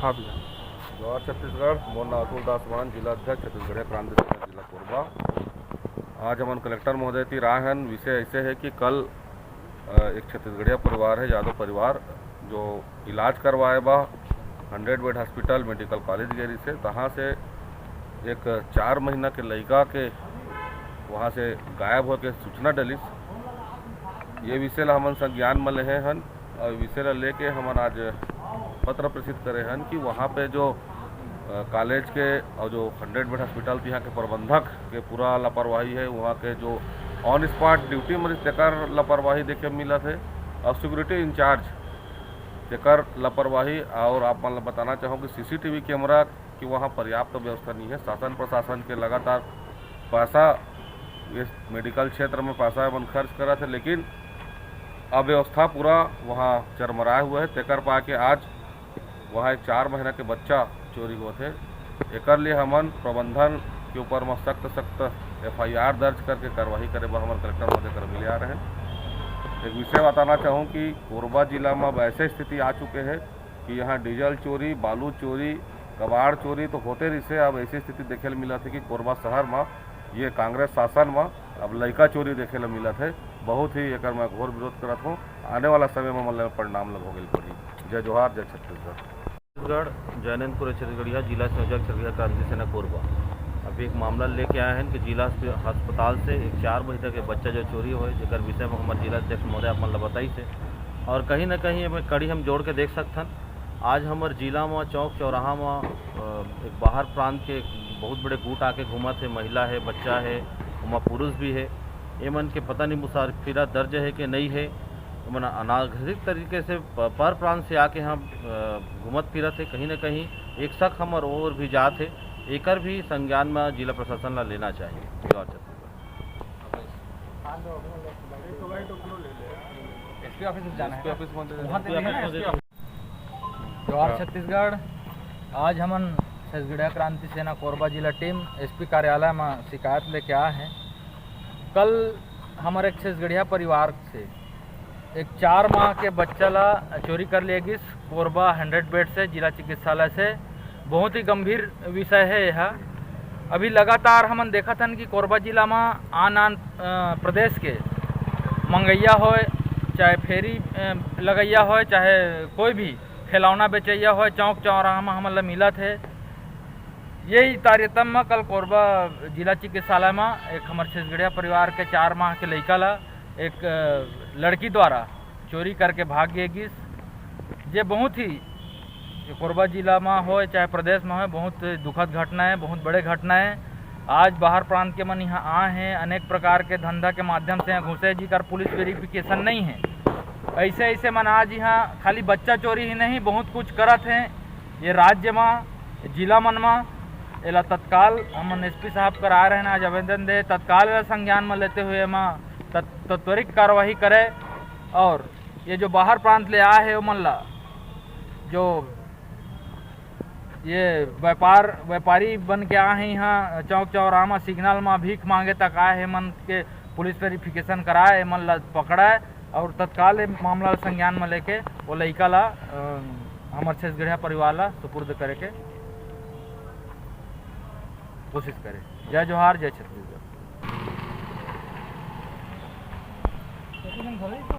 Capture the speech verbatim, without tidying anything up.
हाँ भैया। जोहार छत्तीसगढ़, मोर नाम अतुल दास मान, जिला अध्यक्ष छत्तीसगढ़िया क्रांति सेना जिला कोरबा। आज हमन कलेक्टर महोदय तीर आए हन। विषय ऐसे है कि कल, अ, एक छत्तीसगढ़िया परिवार है, यादव परिवार, जो इलाज करवाए बा hundred bed hospital medical college गेरी से, तहाँ से एक चार महीना के लइका के वहाँ से गायब होके सूचना डलिस। ये विषय ला हमन संज्ञान में लेहे हन और विषय ला लेके हमन आज पत्र प्रेषित करे हन कि वहाँ पे जो, अ, कॉलेज के और जो हंड्रेड बेड हॉस्पिटल के यहाँ के प्रबंधक के पूरा लापरवाही है, वहाँ के जो ऑन स्पॉट ड्यूटी में तेकर लापरवाही देखे मिलत है और सिक्योरिटी इंचार्ज तेकर लापरवाही। और आप मन ला बताना चाहूँ कि सीसीटीवी कैमरा कि वहाँ पर्याप्त व्यवस्था नहीं है। शासन प्रशासन के लगातार पैसा इस मेडिकल क्षेत्र में पैसा मन खर्च करत है, लेकिन अव्यवस्था पूरा वहाँ चरमराए हुए है। तेकर पा के आज वहाँ एक चार महीना के बच्चा चोरी होत है। एकर लिए हमन प्रबंधन के ऊपर में सख्त सख्त एफआईआर दर्ज करके कार्रवाई करे बर हमन कलेक्टर महोदय कर मिले आ रहे हैं। एक विषय बताना चाहूँ कि कोरबा जिला में अब ऐसे स्थिति आ चुके हैं कि यहाँ डीजल चोरी, बालू चोरी, कबाड़ चोरी तो होते रहिसे। अब ऐसी स्थिति देखे ल मिलत है कि कोरबा शहर में ये कांग्रेस शासन में अब लइका चोरी देखे ल मिलत है। बहुत ही एकर मैं घोर विरोध करत हूँ। आने वाला समय में मतलब परिणाम ल भोगे ल पड़ी। जय जोहार, जय छत्तीसगढ़। छत्तीसगढ़, जैनंदपुर छत्तीसगढ़िया, जिला संयोजक छत्तीसगढ़ क्रांति सेना कोरबा। अभी एक मामला लेके आए हैं कि जिला अस्प-, अस्पताल से एक चार महीना के बच्चा जो चोरी होए, जेकर विषय में हमारे जिला अध्यक्ष महोदय आप मन ला बताइस हे। और कहीं ना कहीं एमे कड़ी हम जोड़ के देख सकथन। आज हमर जिला म चौक चौराहा म, अ, एक बाहर प्रांत के एक बहुत बड़े गुट आके घूमत हे, महिला हे, बच्चा हे, ओमा पुरुष भी हे। एमन के पता नहीं मुसाफिरा दर्ज हे कि नहीं हे। एमन अनाधिकृत तरीके से प-, पर प्रांत से आके यहाँ, अ, घूमत फिरत हे। कहीं ना कहीं एक शक हमर ओर भी जात हे, एकर भी संज्ञान म जिला प्रशासन ला लेना चाहिए। जय छत्तीसगढ़। एसपी ऑफिस जाना है। एसपी ऑफिस में वहाँ पे भी है ना एसपी ऑफिस। जोहार हाँ। छत्तीसगढ़। आज हमन छत्तीसगढ़िया क्रांति सेना कोरबा जिला टीम एसपी कार्यालय में शिकायत लेके आए हैं। कल हमर एक छत्तीसगढ़िया परिवार से एक चार माह के बच्चा ला चोरी कर लिए गिस कोरबा हंड्रेड बेड से जिला चिकित्सालय से। बहुत ही गंभीर विषय है यह। अभी लगातार हमन देखत हन कि कोरबा जिला म आन आन, अ, प्रदेश के मंगैया होय, चाहे फेरी, अ, लगैया होय, चाहे कोई भी खिलौना बेचैया होय, चौक चौराहा म हमन ला मिलत हे। यही तारतम्य म कल कोरबा जिला चिकित्सालय म एक हमर छत्तीसगढ़िया परिवार के चार माह के लइका ला एक, अ, लड़की द्वारा चोरी करके भाग गे गिस, जे बहुत ही कोरबा जिला म होय चाहे प्रदेश म होय, बहुत दुखद घटना है, बहुत बड़े घटना है। आज बाहर प्रांत के मन यहाँ आए हैं, अनेक प्रकार के धंधा के माध्यम से यहाँ घुसे, जिकर पुलिस वेरिफिकेशन नहीं है। ऐसे ऐसे मन आज यहाँ खाली बच्चा चोरी ही नहीं, बहुत कुछ करत हैं ये राज्य म, जिला मन म। एला तत्काल हमन एसपी साहब करा रहे हैं, आज आवेदन दे, तत्काल एला संज्ञान म लेते हुए एमा तत्-, त्वरित कार्रवाई करे। और ये जो बाहर प्रांत ले आए हैं ओमन ला, जो ये व्यापार, व्यापारी बन के आए हैं यहाँ चौक चौराहा म, सिग्नल म भीख मांगे तक आए हैं, मन के पुलिस वेरिफिकेशन कराए, एमन ला पकड़ाए और तत्काल ये मामला ला संज्ञान म लेके वो लइका ला, अ, हमर छत्तीसगढ़िया परिवार ला सुपुर्द करे के कोशिश करे। जय जोहार, जय छत्तीसगढ़।